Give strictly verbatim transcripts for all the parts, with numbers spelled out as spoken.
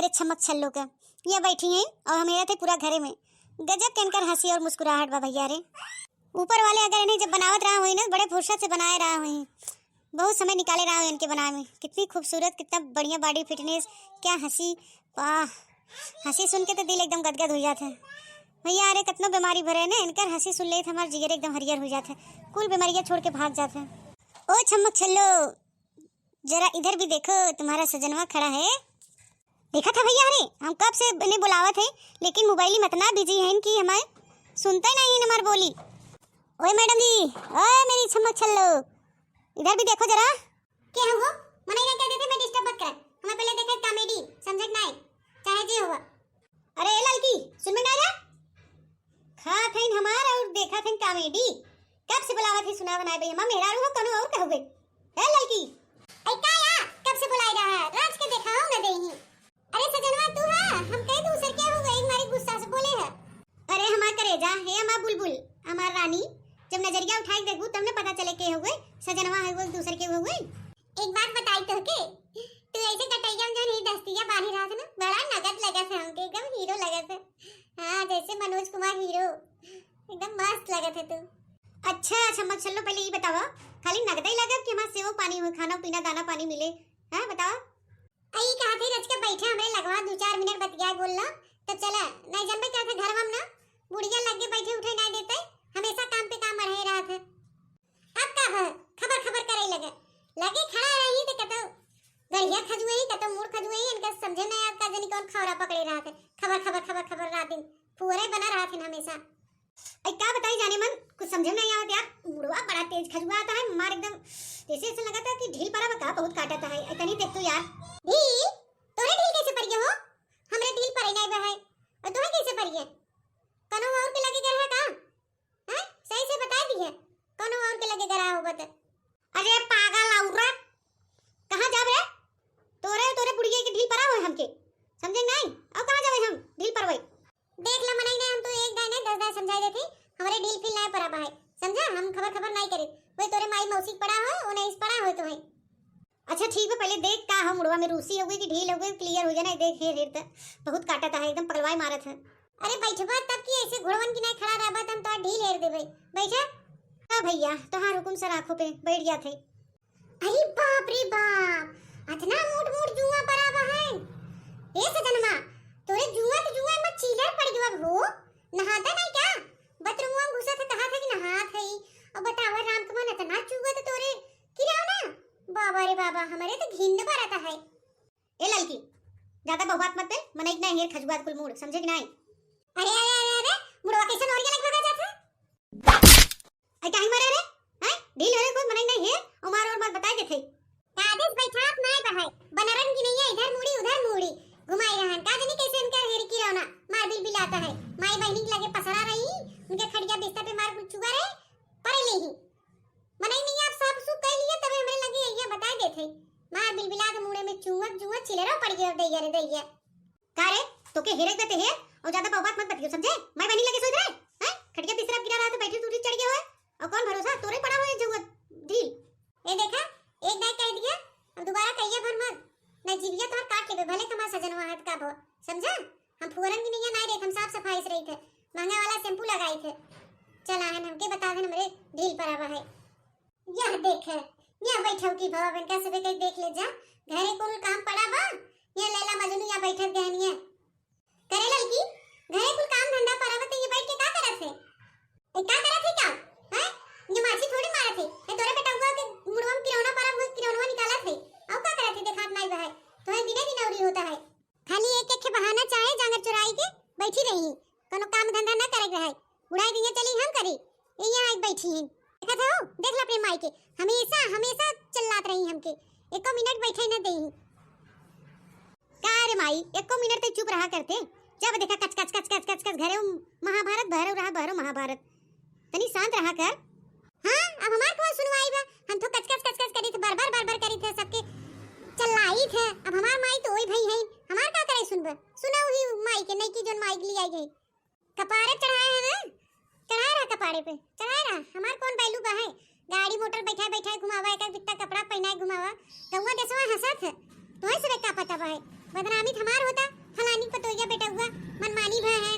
छमक छल्लो का। ये बैठी हैं और हम हेरत है पूरा घरे में। गजब के इनकर हँसी और मुस्कुराहट बा भैया रे। ऊपर वाले अगर इन्हें जब बनावत रहा होई ना, बड़े फुर्सत से बनाए रहा होई। बहुत समय निकाले रहा होई इनके बनाए में। कितनी खूबसूरत, कितना बढ़िया body fitness, क्या हँसी, वाह। हँसी सुन के तो दिल एकदम गदगद हो जात है। भैया अरे, कतनो बीमारी भरे ना, इनकर हँसी सुन ले तो हमार जिगर एकदम हरियर हो जात है, कुल बीमारियाँ छोड़ के भाग जात है। ओ छमक छल्लो, जरा इधर भी देखो, तुम्हारा सजनवा खड़ा है। देखा था भैया, अरे हम कब से इन्हें बुलावत है, लेकिन मोबाइल में इतना बिजी है कि हमारे सुनते नहीं है हमार बोली। ओए मैडम जी, ओए मेरी छमक छल्लो, इधर भी देखो जरा। के हो? मनई ना कह देते, मैं डिस्टर्ब मत कर। हमें पहले देखे कॉमेडी, समझे कि नहीं? चाहे जे हुआ। अरे ए ललकी, सुन में ना जा। खात हईन हमार और देखत हईन कॉमेडी। कब से बुलावत है सुना बनाए भाई, हमार मेहरारू हो कनो और कहबे। ए ललकी। ऐ का या? कब से बुलाई रहा है? रात के देखा हो न देही। अरे सजनवा तू है, हम कहे दूसर के हो गए, मारे गुस्सा से बोले है। अरे हमार करेजा, हे हमार बुलबुल, हमार रानी, जब नजरिया उठाए के देखबू तब ने पता चले के हो गए, सजनवा है वो दूसर के हो गए। एक बात बताई तो के, तू ऐसे गटैया में जौन ही दस्तिया बांधी रहत ना, बड़ा नगद लगत है हमके, एकदम हीरो लगत है। हाँ, जैसे मनोज कुमार हीरो, एकदम मस्त लगत है तू। अच्छा, अच्छा, मत चलो, पहले ये बतावा, खाली नगदे लगब कि हमार सेवो पानी हो, खाना पीना दाना पानी मिले? हाँ, बतावा। अई कहा थे रच के बैठे हमरे लगवा, दो चार मिनट बतिया बोल ला, तब चला। नहीं जनबे कहा थे घरवा में ना, बुढ़िया लगे बैठे उठे नहीं देते, हमेशा काम पे काम अड़े रहत है। अब का भ-, खबर खबर करे लगे, लगे खड़ा रही तो कतो गड़िया खजुए, कतो मुड़ खजुए, इनका समझे नहीं आप का जनी कौन खौरा पकड़े रहत है। खबर खबर खबर खबर रात दिन फुहरे बना रहत है हमेशा। अरे का बताई जाने मन, कुछ समझे में नहीं आवत यार। मुड़वा बड़ा तेज खजुआत है, मार एकदम जैसे ऐसा लगत है कि ढील परा बा का, बहुत काटत है। अरे तनी देख तो यार। ढील? तोरे ढील कैसे पड़ गया हो? हमरे ढील पड़े नहीं बा है। और तोहे कैसे पड़ गया? कनो और के लगे गया है का? हैं? सही से बता दिए। कनो और के लगे गया हो बता। अरे पागल औरत, कहाँ जाबे रे? तोरे, तोरे बुढ़िया के ढील परा होए हमके, समझे नहीं? और कहाँ जाबे हम ढील परवाई? देख ला मनई ने, हम तो एक दाई नहीं दस दाई समझाई देते, हमरे ढील फील नहीं परा बा है, समझा? हम खबर खबर नहीं करे, वही तोरे माई मौसी के पड़ा हो, उन्हें इस पड़ा हो तो है। अच्छा ठीक बा, पहले देख का हम मुड़वा में रूसी हो गई कि ढील हो गई, क्लियर हो जाना। देख हेर हेर त बहुत काटत है, एकदम पगलवाई मारत है। अरे बैठबा तब की ऐसे घोड़वन की नहीं खड़ा रहबा त हम तोहार ढील हेर देबे। बैठा। हाँ भैया, तोहार हुकुम सर आँखों पे बैठ जात है। अरे बाप रे बाप, अतना मोट मोट जुआ परा बा है। ए सजनमा, तोरे जुआ त जुआ में चीलर पड़ गवा हो। नहाता नहीं क्या? बाथरूम में घुसा था, कहा था कि नहात है। अब बतावा राम के मन अतना चुआ तो तोरे किराना। बाबा रे बाबा, हमारे तो घिंड बरता है। ए ललकी, ज्यादा बहुबात मत पे, मनई के नहीं हेर खजुआत कुल मूड़, समझे कि नहीं? अरे, अरे, अरे, अरे, मुड़वा कैसे नोरिया लग भगा जात है? आई काहे मारे रे? हैं? ढील होए कोई मनई नहीं है, उमार और बात बताए देते। कादेस बैठात नाय बहाय, बनरन की नैया इधर मुड़ी, उधर मुड़ी, घुमाई रहन। का जानी कैसे इनका हेर की रौना, मार बिल बिलाता है। माई बहनी के लगे पसरा रही, उनके खटिया बिस्तर पे मार कुछ चुआ रहे, परे ले ही। मनई नहीं आप सब सुख कह लिया, तबे हमरे लगे ये बताए देते। मार बिल बिला के मुड़े में चुआ, चुआ चिलरा पड़ गया, दैया रे दैया। का रे, तोके हेरे के देते हेर, और ज्यादा बहुबात मत बतियो, समझे? माई बहनी लगे सोच रहे, हैं? खटिया बिस्तर अब गिरा रहा तो बैठी टूटी चढ़ गया होए, और कौन भरोसा, तोरे पड़ा होए जरूरत ढील। ए देखा, एक दाई कह दिया, अब दोबारा कहिए भर मत, नहीं जीविया तोहर काट लेबे, भले तुम्हारा सजनवा हाथ का भो, समझा? हम फुहरन की नैया नहीं रही, हम साफ सफाई से रही थे, महंगा वाला शैम्पू लगाई थे। चला है हमके बता दे, हमरे ढील पर आवा है। यह देख, यहाँ बैठो की भवा बन का सबे कहीं देख ले जा, घरे कुल काम पड़ा बा, यहाँ लैला मजनू यहाँ बैठत गहनिया। करे ललकी, घरे कुल काम धंधा पड़ा बा, तो ये बैठ के का करत है? ए, का करत है का? हैं? ये माछी थोड़ी मारत है, ये तोरे बेटा हुआ के मुड़वा में किरौना पड़ा हुआ, किरौनवा निकालत है। और का करत है, देखात नहीं बा है, तो है दिने दिन औरी होता है। खाली एक एक बहाना चाहे जांगर चुराई के बैठी रही, कोनो काम धंधा ना करे के रहे। बुढ़ाई दुनिया चली हम करी, ये यहाँ एक बैठी हैं। देखा था हो, देख ला अपने माई के, हमेशा, हमेशा चिल्लात रही हमके, एको मिनट बैठे न देही। का रे माई, एको मिनट ते चुप रहा करते, जब देखा कच कच कच कच कच कच घरे महाभारत, बहरो रहा बहरो महाभारत, तनी शांत रहा कर। हाँ, अब हमार कौन सुनवाई बा? हम तो कचकच कचकच करी थे, बर बर बर बर करी थे, सबके चिल्लाई थे। अब हमार माई तो वही भई है, हमार का करे सुनबे? सुना वही माई के, नहीं की जोन माई के लिए आई गई। कपारे चढ़ाए है ना, चढ़ाए रहा कपारे पे, चढ़ाए रहा। हमार कौन बैलू बा है? गाड़ी मोटर बैठाए बैठाए घुमावा, एक एक बित्ता कपड़ा पहनाए घुमावा। गौवा देशवा हंसत है, तुम्हें सबे का पता बा है? बदनामी तो हमार होता, फलानी पतोहिया बेटा हुआ, मनमानी भय है,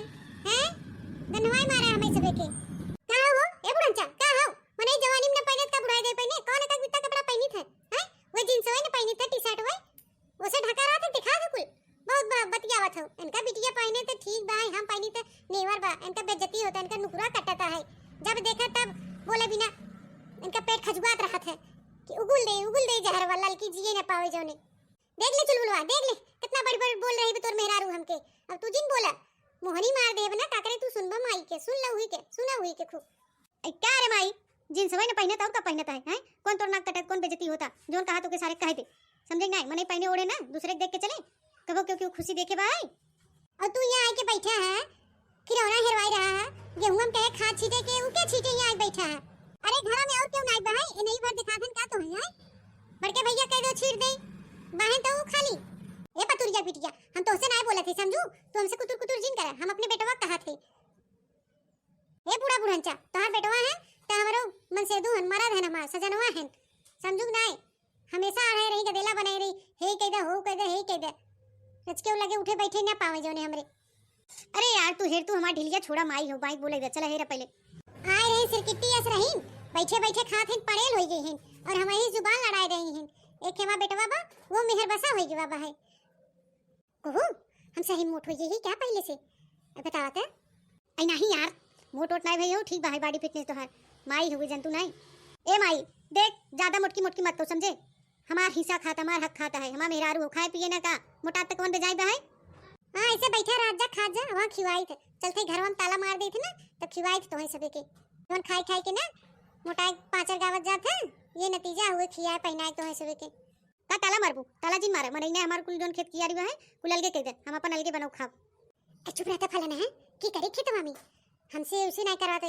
हैं? गन्हवाई मारा हमें सबे के। का हो, ए बुढ़ंचा, का हो? मने जवानी में न पहिने त का बुढ़ाई गई पहिने? कौन एक बित्ता कपड़ा पहिनी थे, हैं? वो जींस होए न पहिनी थे, टी शर्ट होए, उसे ढका रहा था, दिखा दो कुल। बहुत ब-, बतियावत हो। इनका बिटिया पहिने त ठीक बा, हम पहिनी त नेवर बा, इनका बेइज्जती होता, इनका नुकरा कटता है। जब देखा तब बोले बिना इनका पेट खजुआत रहत है कि उगुल दे, उगुल दे जहर वाला, ललकी जिए न पावे जौने। देख ले चुलबुलवा, देख ले, कितना बड़ बड़ बोल रही भी तोर मेहरारू हमके। अब तू जिन बोला, मोहनी मार देब ना, का करे तू सुनबा माई के, सुन ला हुई के, सुना हुई के खूब। ए, का रे माई, जींस वही ना पहिनत, और का पहिनत है, हैं? कौन तोर नाक कटत, कौन बेइज्जती होता? जौन कहा तोके सारे कह दे, समझे कि नाहीं? मनई पहिने ओढ़े ना, दूसरे के देख के चले, कबो क्यों क्यों खुशी देखे बा है? और तू यहाँ आके बैठा है, खिलौना हेरवाई रहा है, गेहूं में कहे खाद छीटे के, ऊ के छीटे यहाँ आके बैठा है? अरे घरा में और क्यों नाई बा है? ए नहीं भर दिखा देन का तो है, हैं? बड़के भैया कह दो छीट दे, बाहें तो ऊ खाली। ए पतुरिया बिटिया, हम तोहसे नाई बोलत है समझू, तू हमसे कुतुर कुतुर जिन करे, हम अपने बेटवा कहा थे। ए बूढ़ा बुढ़ंचा, तोहार बेटवा है, त हमरो मनसेदू हन, मरद हन हमार, सजनवा हन, समझू कि नाई? हमेशा अड़े रही, गदेला बनाए रही, हे कह दे, हो कह दे, हे कह दे। रचके उ लगे उठे बैठे ना पावे जौने हमरे। अरे यार, तू हेर, तू हमार ढिलिया छोड़ा, माई हो, माई बोले दे, चला हेरा पहले। आए रही सिरकिट्टी अस रही, बैठे बैठे खात हिन, पड़ेल होई गई हिन, और हमारी जुबान लड़ाए रही हिन। एक खेमा बेटवा बा, वो मेहर बसा होई गवा बा है। कहू, हम सही मोट हो यही क्या पहले से? अब बतावा त। ऐ नाही यार, मोट ओट नाई भई हो, ठीक बा है body fitness तोहार। माई हुई जंतु नाई। ए माई, देख, ज्यादा मोटकी मोटकी मत तो समझे। हमार हिस्सा खाता, हमार हक खाता है, हमार मेहरारू हो, खाए पिए ना का, मोटा तक कौन बेजाई बा है? हाँ, ऐसे बैठा रह जा, खा जा, वहाँ खिवाई थे। चलते घरवा में ताला मार देते ना, तब खिवाई थे तोहे सबे के। जौन खाई खाई के ना, मोटाई पाँचर गावत जात है, ये नतीजा हुए खियाए पहनाए तोहे सबे के। का ताला मारबू? ताला जिन मारे, मनई ने हमार कुल जौन खेत कियारी बा है, कुल अलगे कह दे, हम अपन अलगे बनाऊ खाब। ए, चुप रहता फलाना है, की करे खेतवा में? हमसे उसे नहीं करवाते।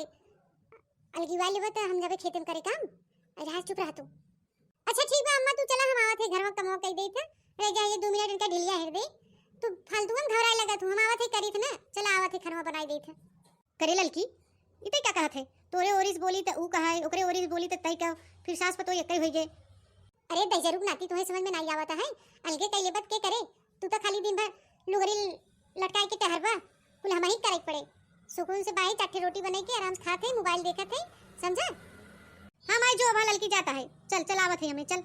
अलगी वाली बात हम जाबे खेते में करे काम। अरे हाँ, चुप रह तू। अच्छा ठीक बा अम्मा, तू चला, हम आवत है घरवा कमवा कई देत है। रह जाइए दो मिनट इनका ढिलिया हेर दे। तू फालतू में घबराए लगा तू, हम आवत है करीत ना, चला आवत है खनवा बनाई देत है। करे ललकी, ई तै का कहत है? तोरे ओरिस बोली त ऊ कहा है, ओकरे ओरिस बोली त तै कहो, फिर सास पतोह एक्कै होई गए। अरे दहिजरू नाती, तोहे समझ में नाई आवत है, अलगे कई लेबत के करे? तू तो खाली दिन भर लुगरी लटकाए के टहरबा, कुल हमही करे के पड़े। सुकून से बाई चार ठे रोटी बनाई के आराम से खात है, मोबाइल देखत है, समझा? हाँ माई, जो अब ललकी जाता है, चल चल आवत है हमें, चल।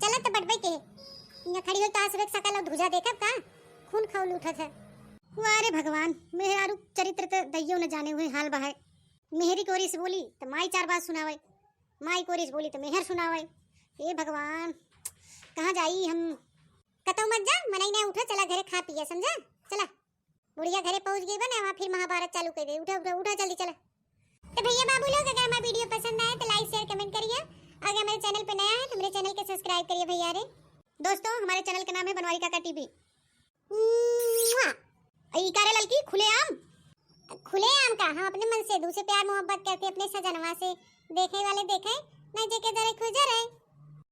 चलत तो बटबे के, यहाँ खड़ी हो तो आज सुबह सकाल और धुजा देखब का, खून खौल उठत है। वाह रे भगवान, मेहरारू चरित्र त दइयो न जाने हुए हाल बा है। मेहरी कोरी से बोली त माई चार बात सुनावे, माई कोरी से बोली त मेहर सुनावे। हे भगवान, कहाँ जाई हम? कतौ मत जा, मनई नहीं उठा, चला घरे खा पिया, समझा? चला, बुढ़िया घरे पहुँच गई बा ना, वहाँ फिर महाभारत चालू कर दे। उठा उठा उठा, जल्दी चला। तो भैया बाबू लोग, अगर हमारा वीडियो पसंद आए तो like share comment करिए, अगर हमारे चैनल पे नया है तो हमारे चैनल के सब्सक्राइब करिए भैया रे। दोस्तों, हमारे चैनल का नाम है बनवारी काका टीवी। मुआ। ई का रे ललकी, खुलेआम? खुलेआम का? हम अपने मनसेदू से प्यार मोहब्बत करते, अपने सजनवा से। देखे वाले देखे, नहीं जेके जरे खुजर है।